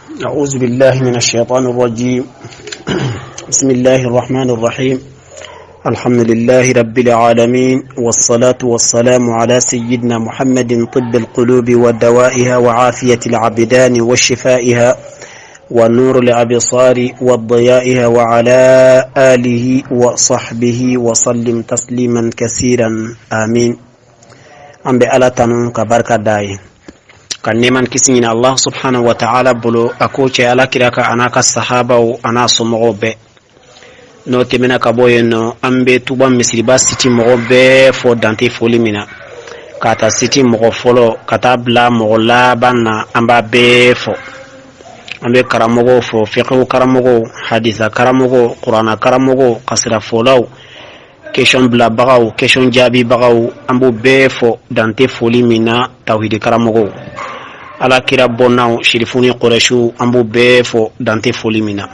أعوذ بالله من الشيطان الرجيم. بسم الله الرحمن الرحيم. الحمد لله رب العالمين، والصلاة والسلام على سيدنا محمد طب القلوب ودوائها وعافية العبدان وشفائها ونور الأبصار وضيائها، وعلى آله وصحبه وسلم تسليما كثيرا، آمين. An bɛ Ala tanu ka barika da ye, ka nɛɛma ni kisi ɲini Allah subhanahu wa ta'ala bolo, a k'o cɛ Ala kira ka, a n'a ka sahabaw, a n'a somɔgɔw bɛɛ. N'o tɛmɛna ka bɔ yen nɔ, an bɛ Tuba misiriba site mɔgɔ bɛɛ fɔ dante foli min na, k'a ta site mɔgɔ fɔlɔ ka taa bila mɔgɔ laban na, an b'a bɛɛ fɔ. An bɛ karamɔgɔw fɔ, fiqhu karamɔgɔw, hadisa karamɔgɔw, kuranna karamɔgɔw, kasirafɔlaw, question bilabagaw, question jaabibagaw, an b'o bɛɛ fɔ dante foli min na. Tawhidi karamɔgɔw, Ala kira bɔnnaw, sirifu ni kɔrɛsiw, an b'o bɛɛ fɔ dante foli min na.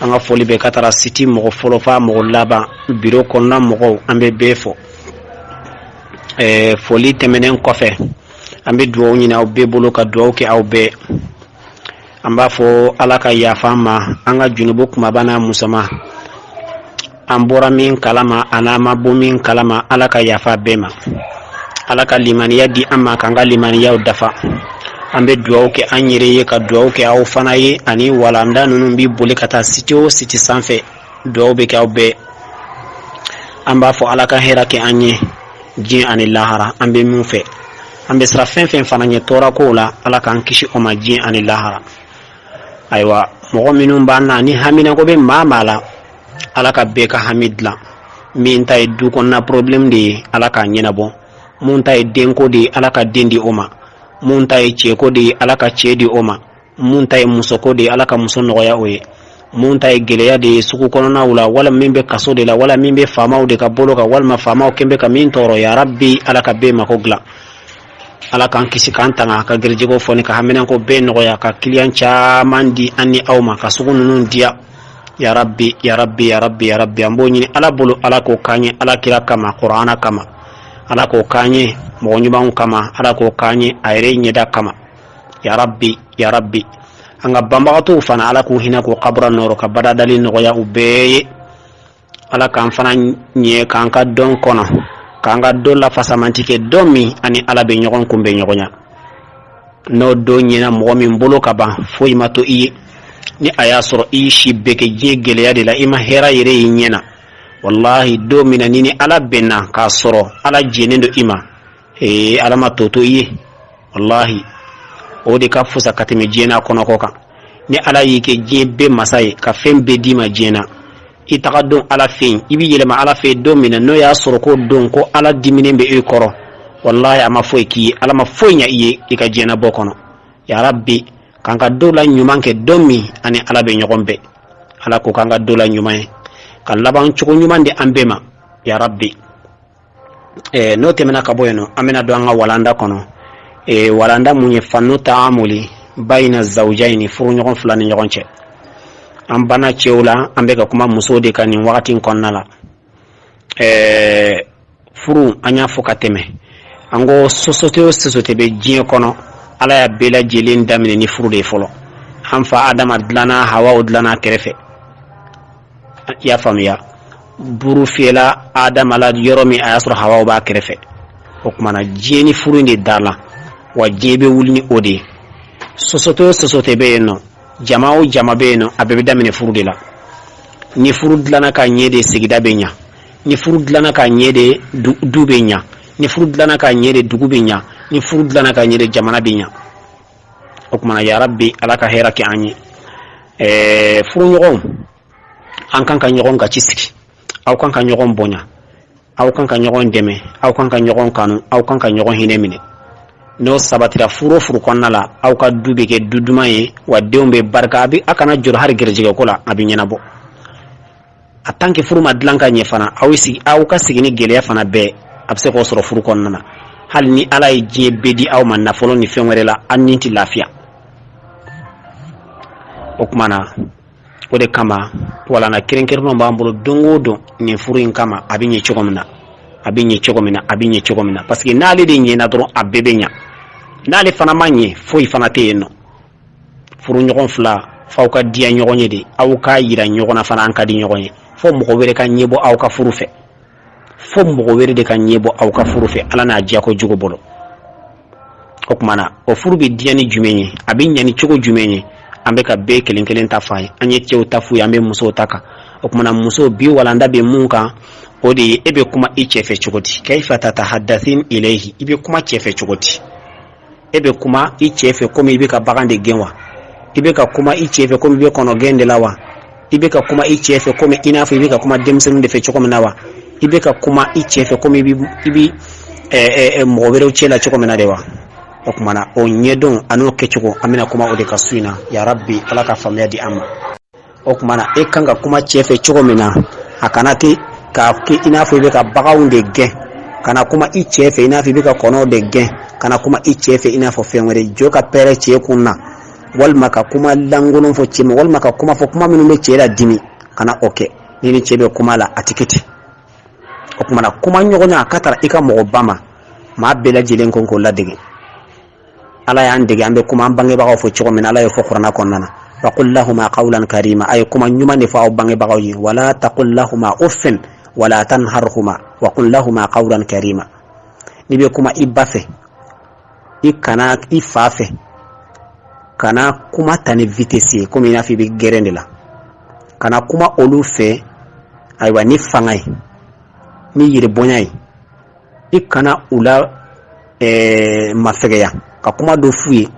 An ka foli bɛ ka taara site mɔgɔ fɔlɔ f'a mɔgɔ laban, biro kɔnɔna mɔgɔw, an bɛ bɛɛ fɔ. Foli tɛmɛnen kɔfɛ, an bɛ dugawu ɲini aw bɛɛ bolo, ka dugawu kɛ aw bɛɛ. An b'a fɔ Ala ka yafa an ma an ka junubu kumaba n'a musama, an bɔra min kalama an'an ma bɔ min kalama. Ala ka yafa bɛɛ ma, Ala ka limaniya di an ma, k'an ka limaniyaw dafa. An bɛ dugawu kɛ an yɛrɛ ye, ka dugawu kɛ aw fana ye, ani walanda ninnu bɛ boli ka taa site o site sanfɛ, dugawu bɛ kɛ aw bɛɛ. An b'a fɔ Ala ka hɛrɛ kɛ an ye diɲɛ ani lahara. An bɛ min fɛ, an bɛ siran fɛn fɛn fana ɲɛ tɔɔrɔ kow la, Ala k'an kisi o ma diɲɛ ani lahara. Ayiwa, mɔgɔ minnu b'an na ni haminako bɛ maa maa la, Ala ka bɛɛ ka hami dilan. Min ta ye du kɔnɔna problème de ye, Ala k'a ɲɛnabɔ. Mun ta ye denko de ye, Ala ka den di o ma. Mun ta ye cɛko de ye, Ala ka cɛ di o ma. Mun ta ye musoko de ye, Ala ka muso nɔgɔya o ye. Mun ta ye gɛlɛya de ye sugu kɔnɔnaw la, wala min bɛ kaso de la, wala min bɛ faamaw de ka bolo kan, walima faamaw kɛn bɛ ka min tɔɔrɔ, ya Rabbi, Ala ka bɛɛ mako dilan. Ala k'an kisi k'an tanga, ka garijɛgɛw fɔni, ka haminanko bɛɛ nɔgɔya, ka kiliyan caman di an ni aw ma, ka sugu ninnu diya. Ya Rabbi, ya Rabbi, ya Rabbi, ya Rabbi, an b'o ɲini Ala bolo. Ala k'o k'an ye Ala kira kama, Kurana kama. Ala k'o k'an ye mɔgɔ ɲumanw kama. Ala k'o k'an ye a yɛrɛ ɲɛda kama. Ya Rabbi, ya Rabbi. An ka banbagatɔw fana, Ala k'u hinɛ, k'u kabura nɔrɔ, ka badadali nɔgɔya u bɛɛ ye. Ala k'an fana ɲɛ, k'an ka dɔn kɔnɔ, k'an ka dɔn lafasamanti kɛ don min ani Ala bɛ ɲɔgɔn kunbɛn ɲɔgɔnya. N'o don ɲɛna mɔgɔ min bolo ka ban, foyi ma to i ye. Ni a y'a sɔrɔ i si bɛɛ kɛ diɲɛ gɛlɛya de la, i ma hɛrɛ yɛrɛ y'i ɲɛ na, walahi, don min na ni ni Ala bɛnna k'a sɔrɔ Ala jɛnnen don i ma, ee, Ala ma to to i ye. Walahi, o de ka fusa ka tɛmɛ diɲɛ n'a kɔnɔko kan. Ni Ala y'i kɛ diɲɛ bɛɛ masa ye, ka fɛn bɛɛ d'i ma diɲɛ na, i taga don Ala fɛ yen, i bɛ yɛlɛma Ala fɛ yen don min na, n'o y'a sɔrɔ ko don ko Ala diminen bɛ e kɔrɔ, walahi, a ma foyi k'i ye, Ala ma foyi ɲɛ i ye i ka diɲɛnabɔ kɔnɔ. Ya Rabbi, k'an ka don la ɲuman kɛ don min ani Ala bɛ ɲɔgɔn bɛn. Ala ko k'an ka don la ɲuman ye, ka laban cogo ɲuman di an bɛɛ ma, ya Rabbi. N'o tɛmɛna ka bɔ yen nɔ, an bɛna don an ka walanda kɔnɔ. Walanda mun ye? Fannu taamuli bayina zawjaini, furuɲɔgɔn fila ni ɲɔgɔn cɛ. An banna cɛw la, an bɛ ka kuma musow de kan nin wagati in kɔnɔna la. Furu, an y'a fɔ ka tɛmɛ, an ko société o société bɛ diɲɛ kɔnɔ, Ala y'a bɛɛ lajɛlen daminɛ ni furu de ye fɔlɔ. An fa Adama dilanna, Hawaw dilanna kɛrɛfɛ. I y'a faamuya? Buru fiyɛla Adama la yɔrɔ min, a y'a sɔrɔ Hawaw b'a kɛrɛfɛ. O kumana, diɲɛ ni furu in de da la wa, diɲɛ bɛ wuli ni o de ye. Société o société bɛ yen nɔ, jama o jama bɛ yen nɔ, a bɛɛ bɛ daminɛ furu de la. Ni furu dilanna ka ɲɛ de, sigida bɛ ɲa. Ni furu dilanna ka ɲɛ de, du bɛ ɲa. Ni furu dilanna ka ɲɛ de, dugu bɛ ɲa. Ni furu dilanna ka ɲɛ de, jamana bɛ ɲa. O kumana, ya Rabbi, Ala ka hɛrɛ kɛ an ye. Furuɲɔgɔnw, an kan ka ɲɔgɔn gaci sigi, aw kan ka ɲɔgɔn bonya, aw kan ka ɲɔgɔn dɛmɛ, aw kan ka ɲɔgɔn kanu, aw kan ka ɲɔgɔn hinɛ minɛ. N'o sabatira furu o furu kɔnɔna la, aw ka du bɛ kɛ du duman ye wa, denw bɛ barika. A bɛ a kana jɔrɔ hali gɛrɛjɛgɛ ko la, a bɛ ɲɛnabɔ. A tant que furu ma dilan ka ɲɛ fana, aw sigi, aw ka sigi ni gɛlɛya fana bɛɛ, a bɛ se k'o sɔrɔ furu kɔnɔna na. Hali ni Ala ye diɲɛ bɛɛ di aw ma, nafolo ni fɛn wɛrɛ la, aw ni tɛ lafiya. O tuma na, o de kama walanda kɛrɛnkɛrɛnnenw b'an bolo don o don nin furu in kama, a bɛ ɲɛ cogo min na, a bɛ ɲɛ cogo min na, a bɛ ɲɛ cogo min na, parce que n'ale de ɲɛna dɔrɔn, a bɛɛ bɛ ɲa. N'ale fana ma ɲɛ, foyi fana tɛ yen nɔ. Furuɲɔgɔn fila, f'aw ka diya ɲɔgɔn ye de, aw k'a yira ɲɔgɔn na fana an ka di ɲɔgɔn ye, fo mɔgɔ wɛrɛ ka ɲɛbɔ aw ka furu fɛ, fo mɔgɔ wɛrɛ de ka ɲɛbɔ aw ka furu fɛ, Ala n'a diya ko jugu bolo. O tuma na, o furu bɛ diya ni jumɛn ye? A bɛ ɲa ni cogo jumɛn ye? An bɛ ka bɛɛ kelen kelen ta f'a ye. An ye cɛw ta f'u ye, an bɛ musow ta kan. O tuma na, muso bi, walanda bɛ mun kan, o de ye e bɛ kuma i cɛ fɛ cogo di? Kaifa tatahaddathin ilayhi? I bɛ kuma cɛ fɛ cogo di? E bɛ kuma i cɛ fɛ komi i bɛ ka bagan de gɛn wa? I bɛ ka kuma i cɛ fɛ komi i bɛ kɔnɔ gɛn de la wa? I bɛ ka kuma i cɛ fɛ komi i n'a fɔ i bɛ ka kuma denmisɛnninw de fɛ cogo min na wa? I bɛ ka kuma i cɛ fɛ komi i bɛ mɔgɔ wɛrɛw cɛ la cogo min na de wa? O tuma na, o ɲɛdɔn an'o kɛcogo, an bɛna kuma o de kan su in na. Ya rabbi, Ala ka faamuya di an ma. O tuma na, e kan ka kuma cɛ fɛ cogo min na, a kana kɛ k'a kɛ i n'a fɔ i bɛ ka baganw de gɛn. Kana kuma i cɛ fɛ i n'a fɔ i bɛ ka kɔnɔw de gɛn. Kana kuma i cɛ fɛ i n'a fɔ fɛn wɛrɛ, jɔ ka pɛrɛ cɛ kun na, walima ka kuma lankolon fɔ cɛ ma, walima ka kuma fɔ, kuma minnu bɛ cɛ ladimi, kana o kɛ. Ni ni cɛ bɛ kuma la, a tɛ kɛ ten. O tuma na, kuma ɲɔgɔnya a ka tara i ka mɔgɔba ma, maa bɛɛ lajɛlen ko k'o ladege. Ala y'an dege an bɛ kuma an bangebagaw fɛ cogo min na. Ala y'o fɔ Kuranna kɔnɔna na: wa qul lahuma qawlan karima, a ye kuma ɲuman de fɔ aw bangebagaw ye. Wala taqul lahuma uffin wala tanharhuma wa qul lahuma qawlan karima. N'i bɛ kuma i ba fɛ, i kana i fa fɛ, kana kuma ta ni vitesse ye komi i n'a fɔ i bɛ gɛrɛn de la. Kana kuma olu fɛ, ayiwa, ni fanga ye, ni yɛrɛ bonya ye. I kana u la mafɛgɛya ka kuma dɔ f'u ye: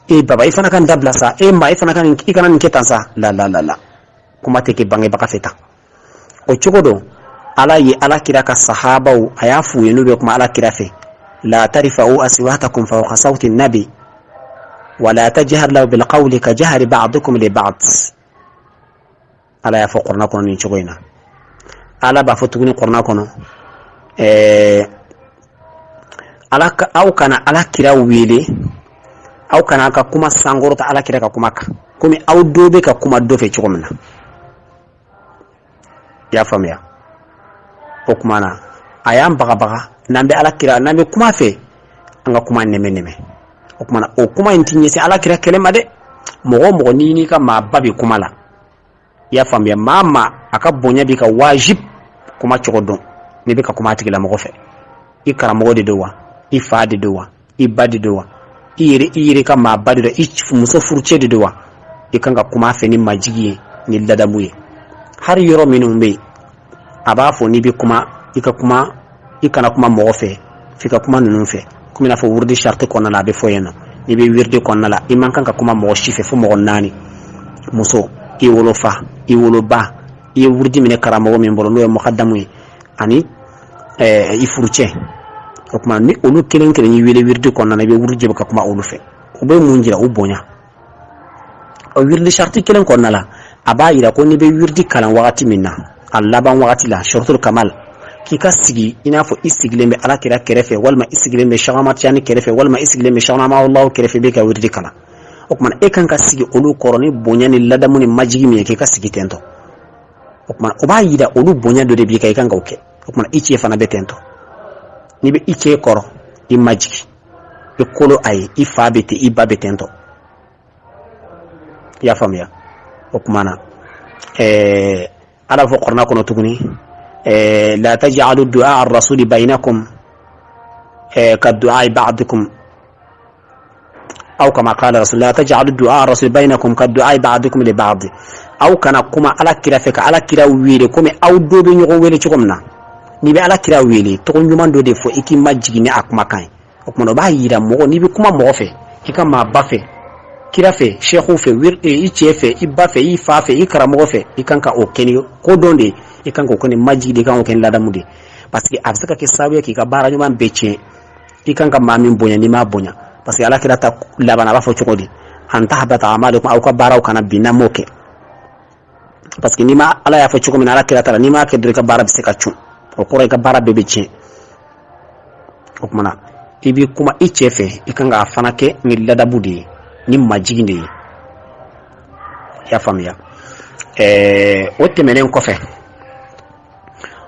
e baba, i fana ka nin dabila sa, e ma, i fana ka nin, i kana nin kɛ tan sa. La la la la, kuma tɛ kɛ bangebaga fɛ tan o cogo don. Ala ye Ala kira ka sahabaw, a y'a f'u ye n'u bɛ kuma Ala kira fɛ: la tarfa'u aswatakum fawqa sawti nabi wala tajhar lahu bil qawli ka jahri ba'dikum li ba'd. Ala y'a fɔ Kuranna kɔnɔ nin cogo in na. Ala b'a fɔ tuguni Kuranna kɔnɔ ala aw kana Ala kira wele, aw kana ka kuma sankɔrɔta Ala kira ka kuma kan komi aw dɔ bɛ ka kuma dɔ fɛ cogo min na. I y'a faamuya? O kuma na, a y'an bagabaga n'an bɛ Ala kira, n'an bɛ kuma fɛ, an ka kuma nɛmɛ nɛmɛ. O kuma na, o kuma in ti ɲɛsin Ala kira kɛlɛ ma dɛ. Mɔgɔ o mɔgɔ n'i n'i ka maaba bɛ kuma la, i y'a faamuya, maa ma a ka bonya b'i ka wajib, kuma cogo dɔn n'i bɛ ka kuma a tigilamɔgɔ fɛ. I karamɔgɔ de don wa, i fa de don wa, i ba de don wa, i yɛrɛ ka maaba de don, i muso furucɛ de don wa, i kan ka kuma a fɛ ni majigi ye, ni ladamu ye. Hali yɔrɔ minnu bɛ yen, a b'a fɔ n'i bɛ kuma, i ka kuma, i kana kuma mɔgɔ fɛ f'i ka kuma ninnu fɛ, komi i n'a fɔ wurudi sariti kɔnɔna la, a bɛ fɔ yen nɔ, n'i bɛ wiridi kɔnɔna la, i man kan ka kuma mɔgɔ si fɛ fo mɔgɔ naani: muso, i wolofa, i woloba, i ye wurudi minɛ karamɔgɔ min bolo n'o ye mukadamu ye, ani i furucɛ. O tuma, ni olu kelen kelen y'i wele wiridi kɔnɔna na, i bɛ wurudi jɛ ka kuma olu fɛ. O bɛ mun jira? U bonya. O wiridi sariti kelen kɔnɔna la, a b'a yira ko n'i bɛ wiridi kalan wagati min na, a laban wagati la, shurutul kamal, k'i ka sigi i n'a fɔ i sigilen bɛ Ala kira kɛrɛfɛ, walima i sigilen bɛ Cheikh Ahmad Tijani kɛrɛfɛ, walima i sigilen bɛ Cheikh Hamahullahu kɛrɛfɛ, i bɛ ka wiridi kalan. O tuma, e kan ka sigi olu kɔrɔ ni bonya ni ladamu ni majigi min ye, k'i ka sigi ten tɔ. O tuma, o b'a yira olu bonya dɔ de b'i kan, i kan k'o kɛ. O tuma, i cɛ fana bɛ ten tɔ. N'i bɛ i cɛ kɔrɔ, i majigi, i kolo a ye. I fa bɛ ten, i ba bɛ ten tɔ. I y'a faamuya? O tuma na, Ala fɔ Kuranna kɔnɔ tuguni: la taj'alu du'a ar-rasuli bainakum ka du'a ba'dikum, aw kama qala rasul, la taj'alu du'a ar-rasuli bainakum ka du'a ba'dikum li ba'd. Aw kana kuma Ala kira fɛ ka Ala kira wele komi aw dɔ bɛ ɲɔgɔn wele cogo min na. N'i bɛ Ala kira wele, tɔgɔ ɲuman dɔ de fɔ, i k'i majigin ni a kumakan ye. O tuma, o b'a yira mɔgɔ, n'i bɛ kuma mɔgɔ fɛ, i ka maaba fɛ, kira fɛ, sɛkiw fɛ, i cɛ fɛ, i ba fɛ, i fa fɛ, i karamɔgɔ fɛ, i kan ka o kɛ ni kodɔn de ye, i kan k'o kɛ ni majigi de, i kan k'o kɛ ni ladamu de ye, parce que a bɛ se ka kɛ sababu ye k'i ka baara ɲuman bɛɛ tiɲɛ. I kan ka maa min bonya, n'i m'a bonya, parce que Ala kira ta laban, a b'a fɔ cogo di? An tahbata amalukum, aw ka baaraw kana bin n'a m'o kɛ. Parce que n'i ma, Ala y'a fɔ cogo min na Ala kira ta la, n'i m'a kɛ dɔrɔn, i ka baara bɛ se ka cun. O kɔrɔ, i ka baara bɛɛ bɛ tiɲɛ. O tuma na, i bɛ kuma i cɛ fɛ, i kan k'a fana kɛ ni ladabu de ye, ni majigin de ye. I y'a faamuya? O tɛmɛnen kɔfɛ,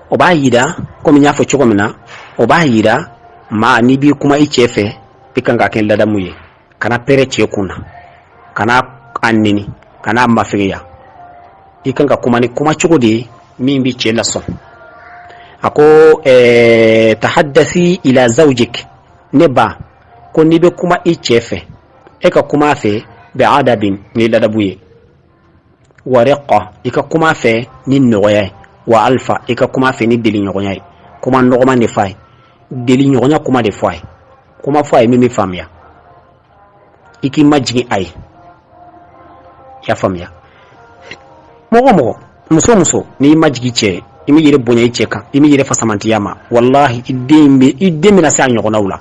o b'a yira, komi n y'a fɔ cogo min na, o b'a yira maa, n'i b'i kuma i cɛ fɛ, i kan k'a kɛ ladamu ye. Kana pɛrɛ cɛ kun na, kana a neni, kana a mafɛgɛya. I kan ka kuma ni kuma cogo de ye min bɛ cɛ lasɔn. A ko tahaddasi ila zawjik, ne ba, ko n'i bɛ kuma i cɛ fɛ, e ka kuma a fɛ bi adabin, ni ladabu ye, wa riqa, i ka kuma a fɛ ni nɔgɔya ye, wa alfa, i ka kuma a fɛ ni deliɲɔgɔnya ye. Kuma nɔgɔman de f'a ye, deliɲɔgɔnya kuma de fɔ a ye, kuma fɔ a ye min bɛ faamuya, i k'i majigin a ye. I y'a faamuya? Mɔgɔ mɔgɔ, muso muso, n'i majigin cɛ, i m'i yɛrɛ bonya i cɛ kan, i m'i yɛrɛ fasamantiya ma, walahi, i den bɛna se a ɲɔgɔnnaw la.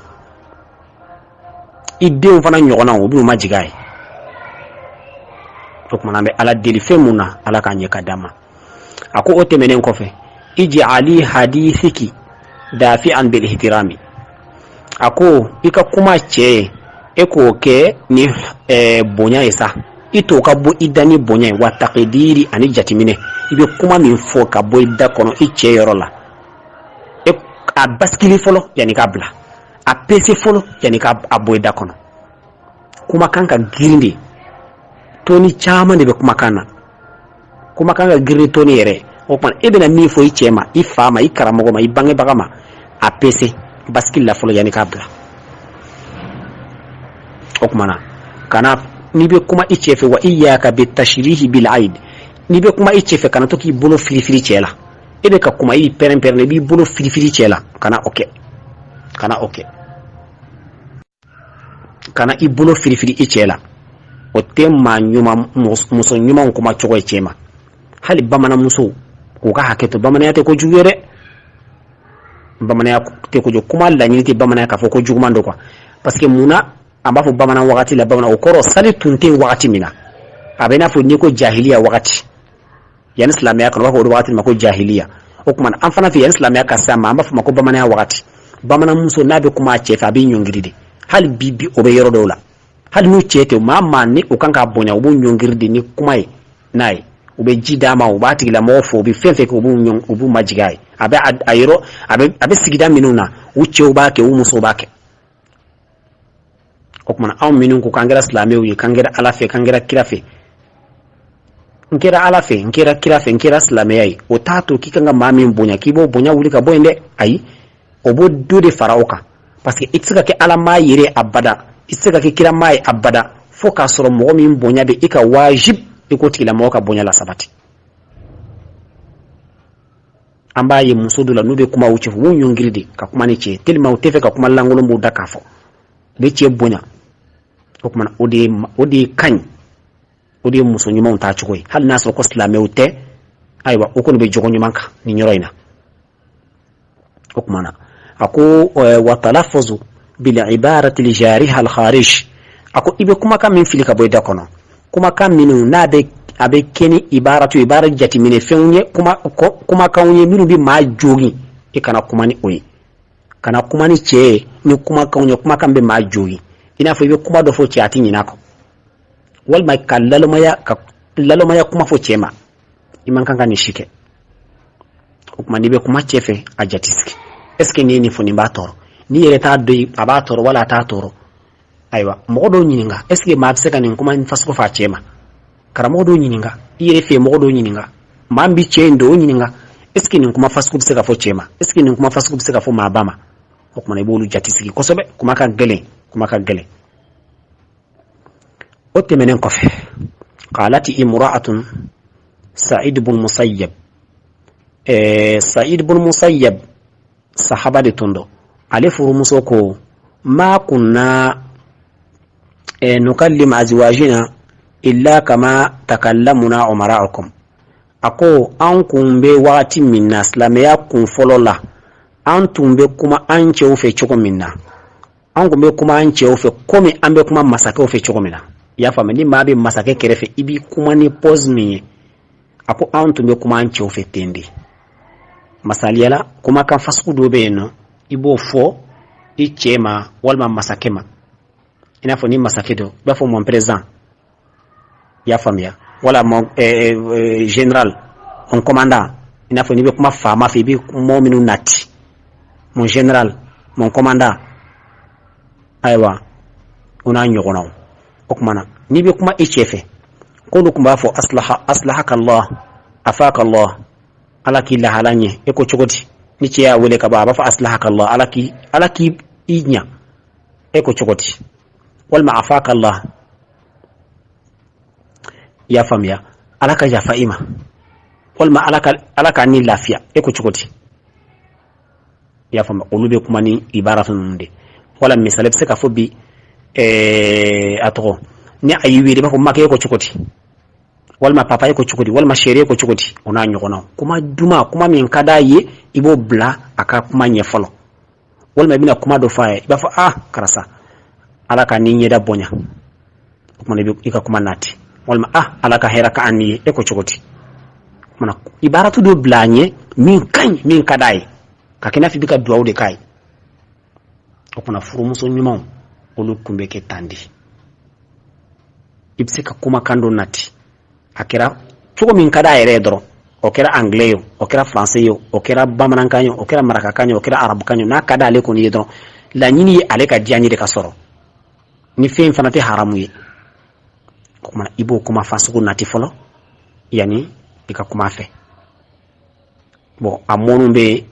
I denw fana ɲɔgɔnnaw, u bɛn'u majigin a ye. O tuma na, an bɛ Ala deli fɛn mun na, Ala k'a ɲɛ ka d'an ma. A ko o tɛmɛnen kɔfɛ, ij'ali hadithiki dafi'an bil ihtirami. A ko i ka kuma cɛ ye, e k'o kɛ ni bonya ye sa, i t'o ka bɔ i da ni bonya ye, wa taqdiri, ani jateminɛ. I bɛ kuma min fɔ ka bɔ i da kɔnɔ i cɛ yɔrɔ la, e a basikili fɔlɔ yanni k'a bila, a pese fɔlɔ yanni k'a bɔ i da kɔnɔ. Kumakan ka girin de, toni caman de bɛ kumakan na. Kumakan ka girin toni yɛrɛ. O tuma, e bɛna min fɔ i cɛ ma, i fa ma, i karamɔgɔ ma, i bangebaga ma, a pese basiki la fɔlɔ yanni k'a bila. O tuma na, kana, n'i bɛ kuma i cɛ fɛ, wa iyaka bi tashrihi bil aid, n'i bɛ kuma i cɛ fɛ, kana to k'i bolo firifiri cɛ la. E bɛ ka kuma, i pɛrɛn pɛrɛn, i b'i bolo firifiri cɛ la, kana o kɛ, kana o kɛ. Kana i bolo firifiri i cɛ la, o tɛ maa ɲuman, muso ɲumanw kuma cogo ye cɛ ma. Hali bamananmusow, u ka hakɛ to, bamananya tɛ ko jugu ye dɛ, bamananya tɛ kojugu. Kuma laɲini tɛ bamananya k'a fɔ ko juguman don quoi. Parce que mun na an b'a fɔ bamanan wagati la? Bamanan, o kɔrɔ sali tun tɛ yen wagati min na, a bɛ i n'a fɔ n'i ko jahiliya wagati, yanni silamɛya kɔnɔ, u b'a fɔ o wagati ma ko jahiliya. O tuma, an fana fɛ, yanni silamɛya ka se a ma, an b'a fɔ ma ko bamananya wagati. Bamananmuso, n'a bɛ kuma a cɛ fɛ, a b'i ɲɔngiri de. Hali bi bi, o bɛ yɔrɔ dɔw la, hali n'u cɛ tɛ maa maa ni u kan k'a bonya, u b'u ɲɔngiri de ni kuma ye n'a ye. U bɛ ji d'a ma, u b'a tigilamɔgɔ fo, u bɛ fɛn fɛn kɛ, u b'u majigin a ye. A bɛ a yɔrɔ, a bɛ sigida minnu na, u cɛw b'a kɛ, u musow b'a kɛ. O tuma, anw minnu ko k'an kɛra silamɛw ye, k'an kɛra Ala fɛ, k'an kɛra kira fɛ, n kɛra Ala fɛ, n kɛra kira fɛ, n kɛra silamɛya ye, o t'a to k'i kan ka maa min bonya, k'i b'o bonya wuli ka bɔ yen dɛ. Ayi, o b'o dɔ de fara o kan, parce que i tɛ se ka kɛ Ala maa yɛrɛ abada, i tɛ se ka kɛ kira maa ye abada, fo k'a sɔrɔ mɔgɔ min bonya bɛ i ka wajib, i k'o tigilamɔgɔ ka bonya la sabati. An b'a ye muso dɔ la, n'u bɛ kuma u cɛ fɛ, u b'u ɲɔngiri de ka kuma ni cɛ, tellement u tɛ fɛ ka kuma lankolon b'u da k'a fɔ. U bɛ cɛ bonya. O tuma, o de ka ɲi, o de ye muso ɲumanw ta cogo ye. Hali n'a sɔrɔ ko silamɛw tɛ, ayiwa, o kɔni bɛ jogo ɲuman kan nin yɔrɔ in na. O tuma na, a ko wa talafuzu bil ibarati al jariha al kharij. A ko i bɛ kumakan min fili ka bɔ i da kɔnɔ, kumakan minnu n'a bɛ a bɛ kɛ ni ibaratu, ibara jateminɛ fɛnw ye, kumakanw ye minnu bɛ maa jogin, i kana kuma ni o ye. Kana kuma ni cɛ ye ni kumakanw ye, kumakan bɛ maa jogin, i n'a fɔ i bɛ kuma dɔ fɔ cɛ, a tɛ ɲinɛ a kɔ, walima ka lalomaya kuma fɔ cɛ ma. I man kan ka nin si kɛ. O tuma, n'i bɛ kuma cɛ fɛ, a jate sigi: est ce que n'i ye nin fɔ, nin b'a tɔɔrɔ? N'i yɛrɛ t'a dɔn a b'a tɔɔrɔ wala a t'a tɔɔrɔ, ayiwa, mɔgɔ dɔw ɲininka: est ce que maa bɛ se ka nin kuma in fasugu fɔ a cɛ ma? Karamɔgɔ dɔw ɲininka, i yɛrɛ fɛ mɔgɔ dɔw ɲininka, maa min bɛ cɛ in dɔn, o ɲininka: est ce que nin kuma fasugu bɛ se ka fɔ cɛ ma? Est ce que nin kuma fasugu bɛ se ka fɔ maaba ma? O tuma, i b'olu jate sigi kosɛbɛ. Kuma ka gɛlɛn, kuma ka gɛlɛn. O tɛmɛnen kɔfɛ, qalati imra'atun Sa'id ibn Musayyab. Sa'id ibn Musayyab, sahaba de tun don. Ale furumuso ko: ma kunna nukallim azwajina illa kama takallamuna umara'ukum. A ko an kun bɛ wagati min na, silamɛya kun fɔlɔ la, an tun bɛ kuma an cɛw fɛ cogo min na, an kun bɛ kuma an cɛw fɛ komi an bɛ kuma masakɛw fɛ cogo min na. I y'a faamu? Ni maa bɛ masakɛ kɛrɛfɛ, i b'i kuma ni pose min ye. A ko anw tun bɛ kuma an cɛw fɛ ten de. Masaliya la, kumakan fasugu dɔ bɛ yen nɔ, i b'o fɔ i cɛ ma walima masakɛ ma. I n'a fɔ ni masakɛ dɔ, i b'a fɔ mon président, i y'a faamuya, wala mon général, mon commandant. I n'a fɔ n'i bɛ kuma faama fɛ, i bɛ mɔgɔ minnu nati, mon général, mon commandant, ayiwa, o n'a ɲɔgɔnnaw. O tuma na, n'i bɛ kuma i cɛ fɛ, K'olu tun b'a fɔ aslaha aslahaka Allah, afaka Allah, Ala k'i lahala ɲɛ. E ko cogo di? Ni cɛ y'a wele ka ban, a b'a fɔ aslahaka Allah, Ala k'i i ɲa. E ko cogo di? Walima afaka Allah, i y'a faamuya, Ala ka yafa i ma, walima Ala ka ni lafiya. E ko cogo di? I y'a faamuya, olu bɛ kuma ni ibaratu ninnu de. Wala misali bɛ se ka fɔ bi, a tɔgɔ, ni a y'i wele, i b'a fɔ makɛ, e ko cogo di? Walima papa, e ko cogo di? Walima chéri, e ko cogo di? O n'a ɲɔgɔnnaw. Kuma duman, kuma min ka d'a ye, i b'o bila a ka kuma ɲɛ fɔlɔ. Walima i bɛna kuma dɔ fɔ a ye, i b'a fɔ: ah karisa, Ala ka n'i ɲɛda bonya. O kumana, i ka kuma nati. Walima: ah, Ala ka hɛrɛ ka an ni ye. E ko cogo di? O kumana, ibaratu dɔ bila a ɲɛ min ka ɲi, min ka d'a ye, ka kɛ i n'a fɔ i bɛ ka duwawu de k'a ye. O kumana, furumuso ɲumanw, olu kun bɛ kɛ tan de. I bɛ se ka kumakan dɔ nati, a kɛra cogo min ka d'a yɛrɛ ye dɔrɔn. O kɛra anglais ye, o kɛra français ye, o kɛra bamanankan ye, o kɛra marakakan ye, o kɛra arabukan ye, n'a ka d'ale kɔni ye dɔrɔn, laɲini ye ale ka diya de ka sɔrɔ ni fɛn fana tɛ haramu ye. O kumana, i b'o kuma fasugu nati fɔlɔ yanni i ka kuma fɛ. Bon, a mɔnu bɛ yen,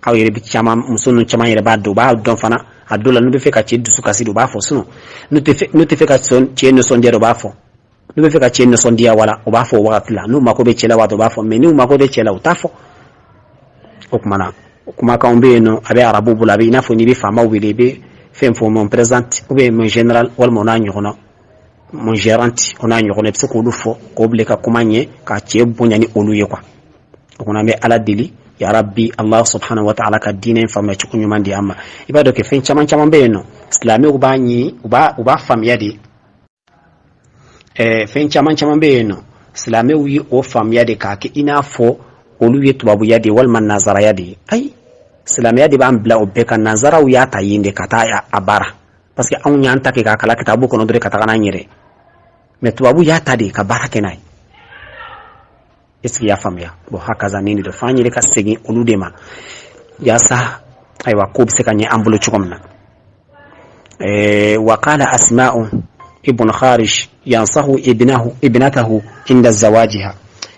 aw yɛrɛ bɛ caman, muso ninnu caman yɛrɛ b'a dɔn, u b'a dɔn fana. A dɔw la, n'u bɛ fɛ ka cɛ dusu kasi, u b'a fɔ. Sinon, n'u tɛ fɛ ka cɛ nisɔndiya, u b'a fɔ. N'u bɛ fɛ ka cɛ nisɔndiya, wala u b'a fɔ o wagati la. N'u mako bɛ cɛ la waati, u b'a fɔ, mais n'u mako tɛ cɛ la, u t'a fɔ. O kumana, kumakanw bɛ yen nɔ, a bɛ arabu bolo, a bɛ i n'a fɔ n'i bɛ faamaw wele, i bɛ fɛn fɔ: mon président, ou bien mon général, walima o n'a ɲɔgɔnna, mon gérant, o n'a ɲɔgɔnna. I bɛ se k'olu fɔ k'o bila ka kuma ɲɛ, ka cɛ bonya ni olu ye quoi. O kɔnɔ, an bɛ Ala deli, ya rabbi, Allah subhanahu wa ta'ala ka diinɛ in faamuya cogo ɲuman di an ma. I b'a dɔn kɛ, fɛn caman caman bɛ yen nɔ, silamɛw b'a ɲini, u b'a faamuya de. Fɛn caman caman bɛ yen nɔ, silamɛw ye o faamuya de k'a kɛ i n'a fɔ olu ye tubabuya de ye walima nanzaraya de ye. Ayi, silamɛya de b'an bila o bɛɛ kan. Nanzaraw y'a ta yen de ka taa a baara, parce que anw y'an ta kɛ k'a kala kitabu kɔnɔ dɔrɔn ka taga n'an yɛrɛ, mais tubabu y'a ta de ka baara kɛ n'a ye. Est ce que i y'a faamuya? Bon, hakaza nin de don, f'an yɛrɛ ka segin olu de ma yaasa, ayiwa, ko bɛ se ka ɲɛ an bolo cogo min na. Wa qala Asma'u ibn Kharish yansahu ibnahu ibnatahu inda zawajiha.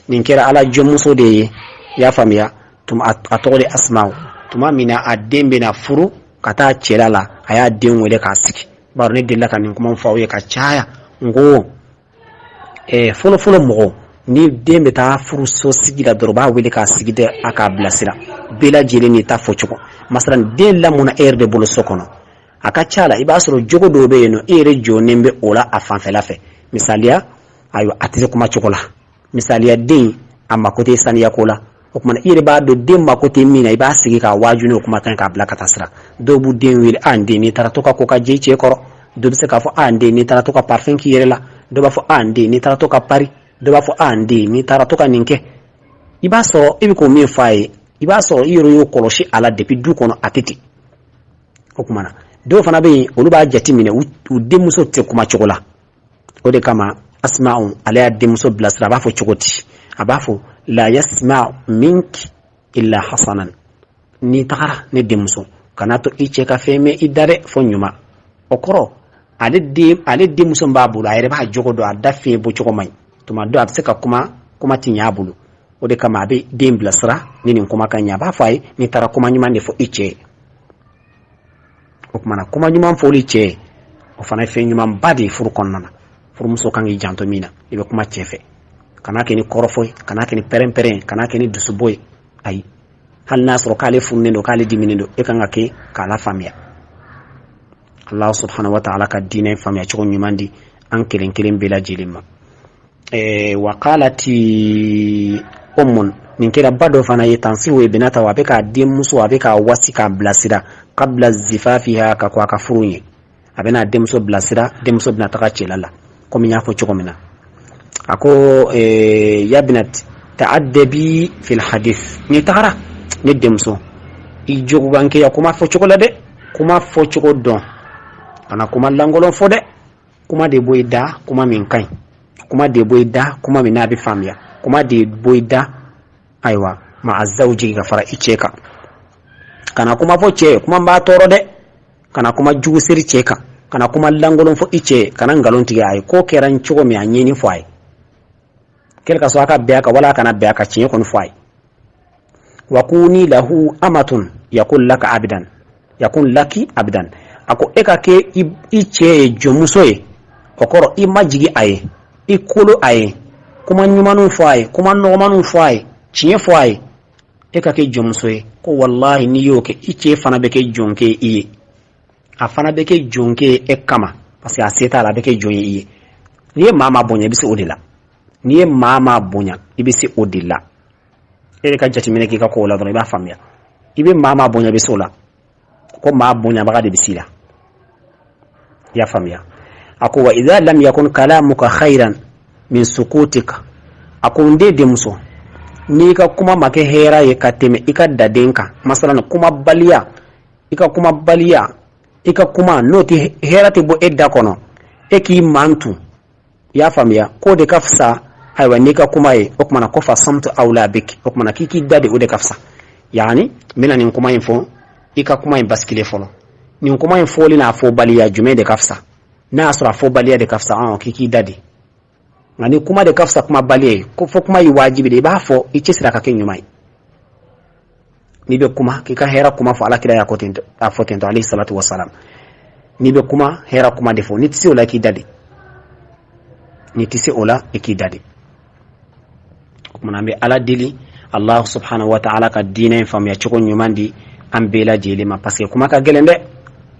Nin kɛra Ala jɔnmuso de ye, i y'a faamuya, a tɔgɔ de Asma'u. Tuma min na a den bɛna furu ka taa cɛla la, a y'a den wele k'a sigi. Bari ne delila ka nin kuma fɔ aw ye ka caya. N ko fɔlɔ fɔlɔ mɔgɔ, ni den bɛ taa furuso sigi la dɔrɔn, u b'a wele k'a sigi dɛ, a k'a bilasira. Bɛɛ lajɛlen n'i ta fɔ cogo. Masalan, den lamɔna e yɛrɛ de bolo so kɔnɔ, a ka ca la, i b'a sɔrɔ jogo dɔw bɛ yen nɔ, e yɛrɛ jɔnnen bɛ o la a fanfɛla fɛ. Misaliya, ayiwa, a tɛ se kuma cogo la. Misaliya, den a mako tɛ saniya ko la. O kumana, i yɛrɛ b'a dɔn den mako tɛ min na, i b'a sigi k'a waaju n'o kumakan k'a bila ka taa sira. Dɔw b'u den wele: a n den, n'i taara to ka ko ka jɛ i cɛ kɔrɔ. Dɔ bɛ se k'a fɔ: a n den, n'i taara to ka parfum k'i yɛrɛ la. Dɔ b'a fɔ: a n den, n'i taara to ka pari. Dɔ b'a fɔ: a n den, n'i taara to ka nin kɛ. I b'a sɔrɔ e bɛ k'o min fɔ a ye, i b'a sɔrɔ i yɛrɛ y'o kɔlɔsi a la depuis du kɔnɔ, a tɛ ten. O kumana, dɔw fana bɛ yen, olu b'a jate minɛ u denmuso tɛ kuma cogo la. O de kama, Asma'u, ale y'a denmuso bilasira. A b'a fɔ cogo di? A b'a fɔ: la yasma minki illa hasanan. N'i tagara, ne denmuso, kana to i cɛ ka fɛn mɛn i da dɛ, fo ɲuman. O kɔrɔ, ale den, ale denmuso b'a bolo, a yɛrɛ b'a jogo dɔn, a da fiɲɛ bɔ cogo man ɲi. Tuma dɔ, a bɛ se ka kuma, kuma ti ɲɛ a bolo. O de kama, a bɛ den bilasira ni nin kumakan ɲɛ. A b'a fɔ a ye: n'i taara, kuma ɲuman de fɔ i cɛ ye. O kumana, kuma ɲuman fɔli cɛ ye, o fana ye fɛn ɲumanba de ye furu kɔnɔna na. Furumuso kan k'i janto min na, i bɛ kuma cɛ fɛ, kana kɛ ni kɔrɔfɔ ye, kana kɛ ni pɛrɛn-pɛrɛn ye, kana kɛ ni dusubɔ ye. Ayi, hali n'a sɔrɔ k'ale furunen don, k'ale diminen don, e kan ka kɛ k'a la faamuya. Allah subhanahu wa ta'ala ka diinɛ faamuya cogo ɲuman di an kelen kelen bɛɛ lajɛlen ma. Wa qalati ummun, nin kɛra ba dɔ fana ye, tansihu ibnatahu, a bɛ k'a denmuso, a bɛ k'a wasi, k'a bilasira, qabla zifafiha, ka kɔ a ka furu ɲɛ. A bɛna denmuso bilasira, denmuso bɛna taga cɛla la, komi n y'a fɔ cogo min na. A ko: ya binati, ta'addabi fil hadith. N'i tagara, ne denmuso, i jogogankɛya kuma fɔ cogo la dɛ, kuma fɔ cogo dɔn, kana kuma lankolon fɔ dɛ. Kuma de bɔ i da, kuma min ka ɲi, kuma de bɔ i da, kuma min n'a bɛ faamuya, kuma de bɔ i da, ayiwa, ma'a zawji, ka fara i cɛ kan. Kana kuma fɔ cɛ ye kuma b'a tɔɔrɔ dɛ. Kana kuma jugu seri cɛ kan. Kana kuma lankolon fɔ i cɛ ye. Kana nkalon tigɛ a ye. Ko kɛra n cogo min, a ɲɛni fɔ a ye. Quel que soit a ka bɛn a kan wala a kana bɛn a kan, tiɲɛ kɔni fɔ a ye. Wa kuni lahu amatun yakun laka abdan, yakun laki abdan. A ko e ka kɛ i cɛ ye jɔnmuso ye, o kɔrɔ i majigi a ye, i kolo a ye, kuma ɲumanw fɔ a ye, kuma nɔgɔmanw fɔ a ye, tiɲɛ fɔ a ye, e ka kɛ jɔnmuso ye. Ko walahi, n'i y'o kɛ, i cɛ fana bɛ kɛ jɔnkɛ ye i ye, a fana bɛ kɛ jɔnkɛ ye e kama, parce que a se t'a la, a bɛ kɛ jɔn ye i ye. N'i ye maa maa bonya, i bɛ se o de la. N'i ye maa maa bonya, i bɛ se o de la. E de ka jateminɛ k'i ka kow la dɔrɔn, i b'a faamuya. I bɛ maa maa bonya, i bɛ se o la. Ko maa bonyabaga de bɛ s'i la, i y'a faamuya. A ko wa idha lam yakun kalamuka khairan min sukutika. A ko n den, denmuso, n'i ka kuma ma kɛ hɛrɛ ye ka tɛmɛ i ka daden kan, masalan kumabaliya, i ka kumabaliya, i ka kuma n'o tɛ hɛrɛ tɛ bɔ e da kɔnɔ, e k'i mantu, i y'a faamuya, k'o de ka fisa. Ayiwa, n'i ka kuma ye, o kumana ko fa samtu awla bik, o kumana k'i k'i da de, o de ka fisa. Yani n bɛna nin kuma in fɔ, i ka kuma in basculer fɔlɔ. Nin kuma in fɔli n'a fɔbaliya, jumɛn de ka fisa? N'a y'a sɔrɔ a fɔbaliya de ka fisa, ɔn, k'i k'i da de. Nka ni kuma de ka fisa kumabaliya ye, ko fɔ kuma ye wajibi de, i b'a fɔ, i cɛsiri a ka kɛ ɲuman ye. N'i bɛ kuma, k'i ka hɛrɛ kuma fɔ. Ala kira y'a a fɔ ten tɔ, alayhi salatu wasalam. N'i bɛ kuma, hɛrɛ kuma de fɔ. N'i tɛ se o la, i k'i da de. N'i tɛ se o la, i k'i da de. O kumana an bɛ Ala deli, Allah subhanahu wa ta'ala ka diinɛ in faamuya cogo ɲuman di an bɛɛ lajɛlen ma, parce que kuma ka gɛlɛn dɛ,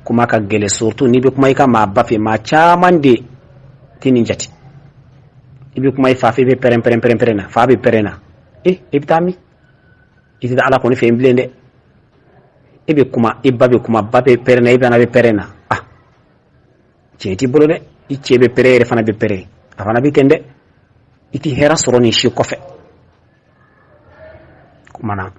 kuma ka gɛlɛn, surtout n'i bɛ kuma i ka maaba fɛ. Maa caman de tɛ nin jate. I bɛ kuma i fa fɛ, i bɛ pɛrɛn pɛrɛn pɛrɛn pɛrɛn na, fa bɛ pɛrɛn na, e i bɛ taa min? I tɛ Ala kɔni fɛ yen bilen dɛ. E bɛ kuma, i ba bɛ kuma, ba bɛ pɛrɛn na, i fana bɛ pɛrɛn na. Ah, tiɲɛ t'i bolo dɛ. I cɛ bɛ pɛrɛn, yɛrɛ fana bɛ pɛrɛn, a fana bɛ ten dɛ. I tɛ hɛrɛ sɔrɔ nin si kɔfɛ. Kumana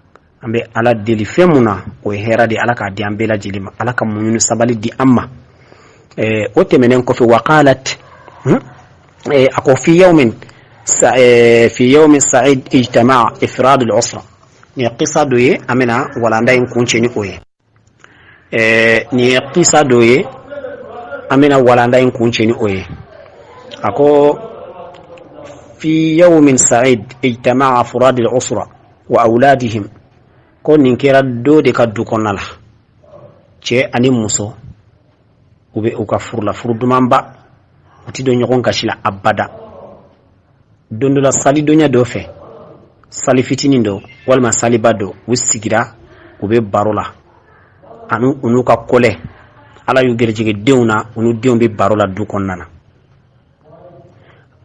an bɛ Ala deli fɛn mun na, o ye hɛrɛ de, Ala k'a di an bɛɛ lajɛlen ma. Ala ka muɲu ni sabali di an ma. O tɛmɛnen kɔfɛ, waqalat, a ko fi yawmin sa'id ijtama'a ifrad al-usra. Nin ye kisa dɔ ye, an bɛna walanda in kuncɛ ni o ye. Nin ye kisa dɔ ye, an bɛna walanda in kuncɛ ni o ye. A ko fi yawmin sa'id ijtama'a afrad al-usra wa awladihim. Ko nin kɛra dɔ de ka du kɔnɔna la, cɛ ani muso, u bɛ u ka furu la, furu dumanba, u ti don ɲɔgɔn gasi la abada. Don dɔ la, salidonya dɔ fɛ, sali fitinin dɔ walima saliba dɔ, u sigira, u bɛ baro la ani u n'u ka kɔlɛ. Ala y'u gɛrɛjɛgɛ denw na, u n'u denw bɛ baro la du kɔnɔna na.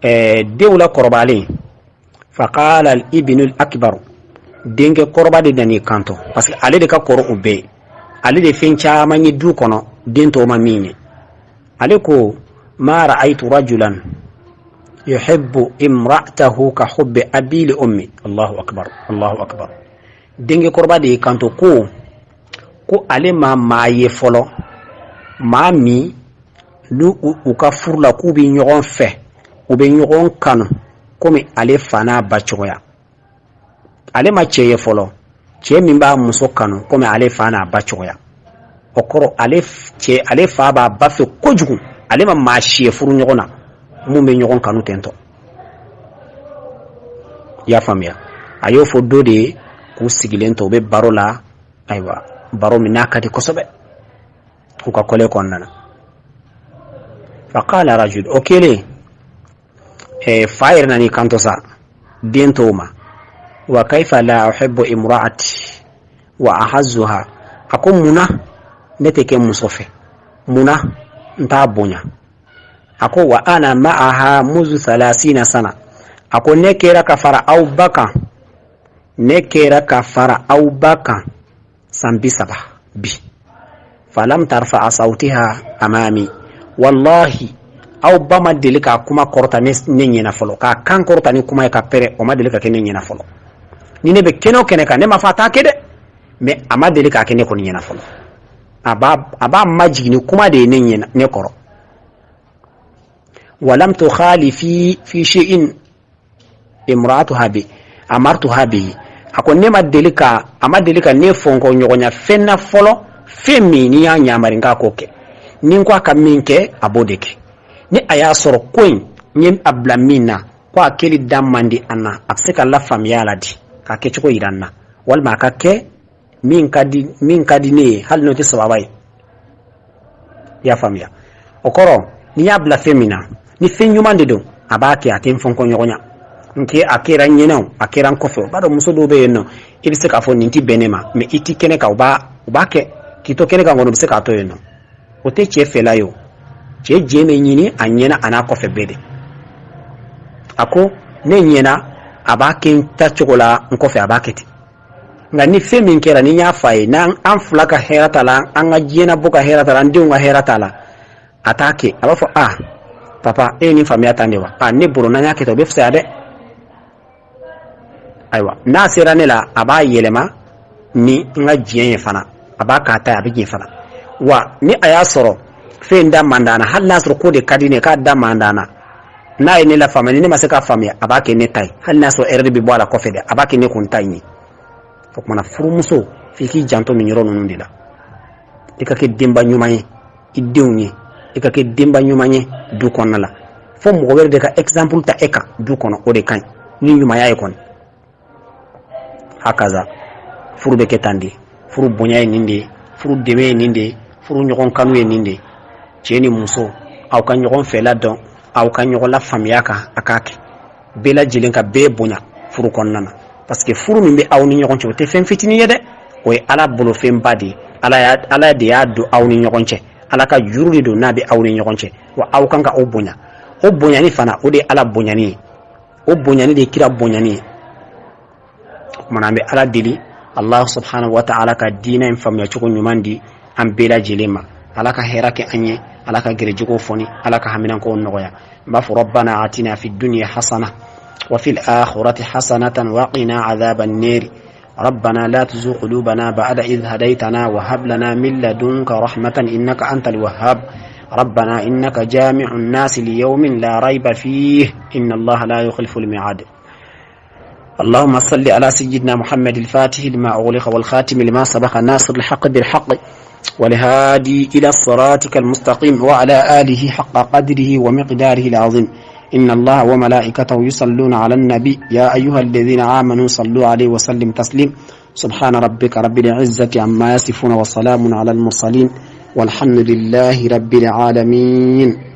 Denw la kɔrɔbalen, faqala al-ibnu al-akbar, denkɛ kɔrɔba de nan'i kanto, parce que ale de ka kɔrɔ u bɛɛ, ale de fɛn caman ye du kɔnɔ, den tɔw ma min ye. Ale ko ma ra'aytu rajulan yuhibbu imra'atahu ka hubbi abi li ummi. Allahu akbar, Allahu akbar. Denkɛ kɔrɔba de y'i kanto ko ale ma maa ye fɔlɔ, maa min n'u u ka furu la, k'u bɛ ɲɔgɔn fɛ, u bɛ ɲɔgɔn kanu komi ale fa n'a ba cogoya. Ale ma cɛ ye fɔlɔ, cɛ min b'a muso kanu komi ale fa n'a ba cogoya. O kɔrɔ, ale cɛ, ale fa b'a ba fɛ kojugu. Ale ma maa si ye furu ɲɔgɔn na mun bɛ ɲɔgɔn kanu tentɔ. I y'a faamuya? A y'o fɔ dɔ de ye k'u sigilen to, u bɛ baro la. Ayiwa, baro min n'a ka di kosɛbɛ u ka kɔlɛ kɔnɔna na. Faqala rajul, o kɛlen, fa yɛrɛ nan'i kanto sa den tɔw ma: wa kaifa la uhibbu imra'ati wa ahazzuha? A ko munna ne tɛ kɛ muso fɛ? Munna n t'a bonya? A ko wa ana ma'aha muzu 30 sana. A ko ne kɛra ka fara aw ba kan, ne kɛra ka fara aw ba kan san 30 bi. Falam tarfa sawtiha amami. Wallahi, aw ba ma deli k'a kuma kɔrɔta ne ɲɛna fɔlɔ, k'a kan kɔrɔta ni kuma ye ka pɛrɛ, o ma deli ka kɛ ne ɲɛna fɔlɔ. Ni ne bɛ kɛnɛ o kɛnɛ kan, ne ma fɔ a t'a kɛ dɛ, mais a ma deli k'a kɛ ne kɔni ɲɛna fɔlɔ. A b'a majigin ni kuma de ye ne ɲɛna, ne kɔrɔ. Walam tukhalifi fi shay'in imra'atuha bi amartuha bi. A ko ne ma deli ka, a ma deli ka ne fɔnkɔ ɲɔgɔnya fɛn na fɔlɔ, fɛn min ni y'a yamari k'a k'o kɛ. Ni n ko a ka min kɛ, a b'o de kɛ. Ni a y'a sɔrɔ ko in n ye a bila min na. ko a kɛli da man di an na, a bɛ se ka lafaamuya a la di k'a kɛcogo yira an na, walima a ka kɛ min ka di ne ye, hali n'o tɛ sababa ye. I y'a faamuya? O kɔrɔ, n'i y'a bila fɛn min na, ni fɛn ɲuman de don, a b'a kɛ, a tɛ n fɔnkɔ ɲɔgɔn ɲa n kɛ a kɛra n ɲɛna o, a kɛra n kɔfɛ. O b'a dɔn, muso dɔw bɛ yen nɔ, i bɛ se k'a fɔ nin tɛ bɛn ne ma, mɛ i ti kɛnɛ kan, u b'a kɛ k'i to kɛnɛ kan kɔni, u bɛ se k'a to yen nɔ. O tɛ cɛ fɛla ye. O cɛ jɛn bɛ ɲini a ɲɛna a n'a kɔfɛ bɛɛ de. A ko ne ɲɛna, a b'a kɛ n ta cogo la, n kɔfɛ a b'a kɛ ten. Nka ni fɛn min kɛra, ni n y'a f'a ye, n'an an fila ka hɛrɛ t'a la, an ka diɲɛnabɔ ka hɛrɛ t'a la, an denw ka hɛrɛ t'a la, a t'a kɛ. A b'a fɔ: "A papa, e ye nin faamuya tan de wa? A ne bolo, n'an y'a kɛ tan, o bɛ fisaya dɛ." Ayiwa, n'a sera ne la, a b'a yɛlɛma ni n ka diɲɛ ye fana, a b'a k'a ta ye, a bɛ ɲɛ fana. Wa ni a y'a sɔrɔ fɛn da man d'an na, hali n'a sɔrɔ ko de ka di ne k'a da man d'an na, n'a ye ne la faamuya, ni ne ma se k'a faamuya, a b'a kɛ ne ta ye, hali n'a sɔrɔ erreur bɛ bɔ a la kɔfɛ dɛ, a b'a kɛ ne kun ta in ye. O kumana, furumuso, f'i k'i janto nin yɔrɔ ninnu de la. I ka kɛ denba ɲuman ye i denw ye, i ka kɛ denba ɲuman ye du kɔnɔna la, fo mɔgɔ wɛrɛ de ka exemple ta e kan du kɔnɔ. O de ka ɲi ni ɲumanya ye kɔni. Hakaza furu bɛ kɛ tan de. Furu bonya ye nin de ye, furu dɛmɛ ye nin de ye, furu ɲɔgɔn kanu ye nin de ye. Cɛ ni muso, aw ka ɲɔgɔn fɛla dɔn, aw ka ɲɔgɔn la faamuya kan, a k'a kɛ bɛɛ lajɛlen ka bɛɛ bonya furu kɔnɔna na, parce que furu min bɛ aw ni ɲɔgɔn cɛ, o tɛ fɛn fitinin ye dɛ, o ye Ala bolofɛnba de ye. Ala de y'a don aw ni ɲɔgɔn cɛ, Ala ka juru de don n'a bɛ aw ni ɲɔgɔn cɛ. Wa aw kan ka o bonya. O bonyani fana, o de ye Ala bonyani ye, o bonyani de ye kira bonyani ye. O kumana, an bɛ Ala deli, Allah subhanahu wa ta'ala ka diinɛ in faamuya cogo ɲuman di an bɛɛ lajɛlen ma. Ala ka hɛrɛ kɛ an ye, Ala ka gɛrɛjɛgɛw fɔni, Ala ka haminankow nɔgɔya. N b'a fɔ: rabbana atina fi dunya hasana wa fil akhirati hasanatan wa qina adhaban nar. ربنا لا تزغ قلوبنا بعد إذ هديتنا وهب لنا من لدنك رحمة إنك أنت الوهاب. ربنا إنك جامع الناس ليوم لا ريب فيه إن الله لا يخلف الميعاد. اللهم صل على سيدنا محمد الفاتح لما أغلق والخاتم لما سبق ناصر الحق بالحق والهادي إلى صراطك المستقيم وعلى آله حق قدره ومقداره العظيم. إن الله وملائكته يصلون على النبي يا أيها الذين آمنوا صلوا عليه وسلم تسليم. سبحان ربك رب العزة عما يصفون وسلام على المرسلين والحمد لله رب العالمين.